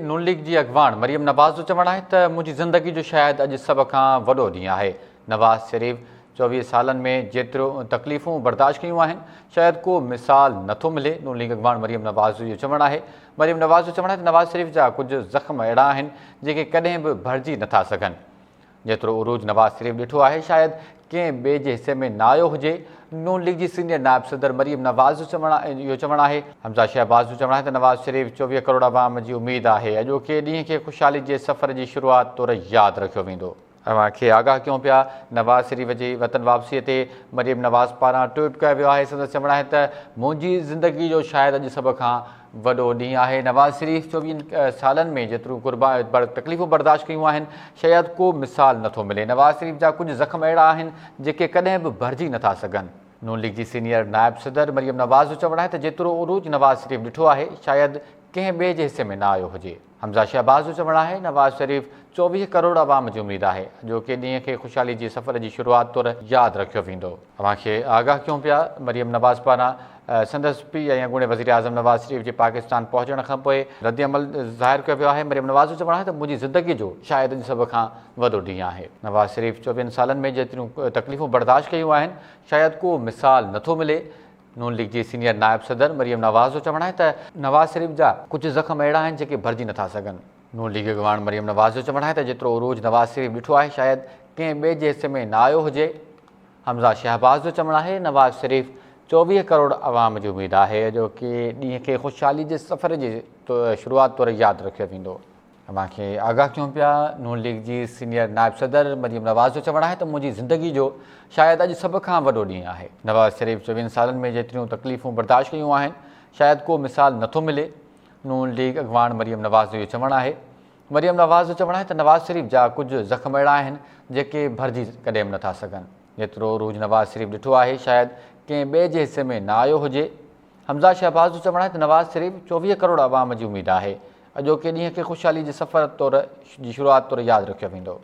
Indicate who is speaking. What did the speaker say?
Speaker 1: نون ليگ جي اڳواڻ مريم نواز جو چوڻ آهي ته منهنجي زندگي جو شايد اڄ سڀ کان وڏو ڏينهن آهي، نواز شريف 24 سالن ۾ جيتريون تڪليفون برداشت ڪيون آهن شايد ڪو مثال نٿو ملي، نون ليگ اڳواڻ مريم نواز جو اهو چوڻ آهي. مريم نواز جو چوڻ آهي ته نواز شريف جا ڪجهه زخم اهڙا آهن جيڪي ڪڏهن به ڀرجي نٿا سگهن. جيترو عروج نواز شريف ڏٺو آهي شايد ڪنهن ٻئي جي حصي ۾ نه آيو هجي، نون ليگ جي سينيئر نائب صدر مريم نواز جو چوڻ اهو چوڻ آهي. حمزه شهباز جو چوڻ آهي ته نواز شريف 24 ڪروڙ عوام جي اميد آهي، اڄوڪي ڏينهن کي خوشحالي جي سفر جي شروعات طور ياد رکيو ويندو. اوهان کي آگاهه ڪيون پيا، نواز شريف جي وطن واپسي تي مريم نواز پاران ٽوئيٽ ڪيو ويو آهي، سندس چوڻ آهي ته منهنجي زندگي جو شايد اڄ سڀ کان وڏو ڏينهن آهي، نواز شريف چوويهن سالن ۾ جيتريون تڪليفون برداشت ڪيون آهن شايد ڪو مثال نٿو ملي، نواز شريف جا ڪجهه زخم اهڙا آهن جيڪي ڪڏهن به ڀرجي نٿا سگهن. نون ليگ جي سينيئر نائب صدر مريم نواز جو چوڻ آهي ته جيترو عروج نواز شريف ڏٺو آهي شايد ڪنهن ٻئي جي حصي ۾ نه آيو هجي. حمزه شهباز جو چوڻ آهي نواز شريف 24 ڪروڙ عوام جي اميد آهي، اڄوڪي ڏينهن کي خوشحالي جي سفر جي شروعات طور ياد رکيو ويندو. اوهان کي آگاهه ڪيون پيا، مريم نواز پاران سندس پيء ۽ اڳوڻي وزيراعظم نواز شريف جي پاڪستان پهچڻ کانپوء ردعمل ظاهر ڪيو ويو آهي، مريم نواز جو چوڻ آهي ته منهنجي زندگي جو شايد اڄ سڀ کان وڏو ڏينهن آهي، نواز شريف چوويهن سالن ۾ جيتريون تڪليفون برداشت ڪيون آهن شايد ڪو مثال نٿو ملي، نون ليگ جي سينيئر نائب صدر مريم نواز جو چوڻ آهي ته نواز شريف جا ڪجهه زخم اهڙا آهن جيڪي ڀرجي نٿا سگهن. نون ليگ اڳواڻ مريم نواز جو چوڻ آهي ته جيترو عروج نواز شريف ڏٺو آهي شايد ڪنهن ٻئي جي حصي ۾ نه آيو هجي. حمزه شهباز جو چوڻ آهي نواز شريف 24 ڪروڙ عوام جي اميد آهي، اڄوڪي ڏينهن کي خوشحالي جي سفر جي شروعات طور ياد رکيو ويندو. اوهان کي آگاهه ڪيون پيا، نون ليگ جي سينيئر نائب صدر مريم نواز جو چوڻ آهي ته منهنجي زندگي جو شايد اڄ سڀ کان وڏو ڏينهن آهي، نواز شريف چوويهن سالن ۾ جيتريون تڪليفون برداشت ڪيون آهن شايد ڪو مثال نٿو ملي، نون ليگ اڳواڻ مريم نواز جو اهو چوڻ آهي. مريم نواز جو چوڻ آهي ته نواز شريف جا ڪجهه زخم اهڙا آهن جيڪي ڀرجي ڪڏهن به نٿا سگهن، جيترو عروج نواز شريف ڏٺو آهي شايد ڪنهن ٻئي جي حصي ۾ نه آيو هجي. حمزه شهباز جو چوڻ آهي ته نواز شريف 24 ڪروڙ عوام جي اميد آهي، اڄوڪي ڏينهن کي خوشحالي جي سفر طور جي شروعات طور ياد رکيو ويندو.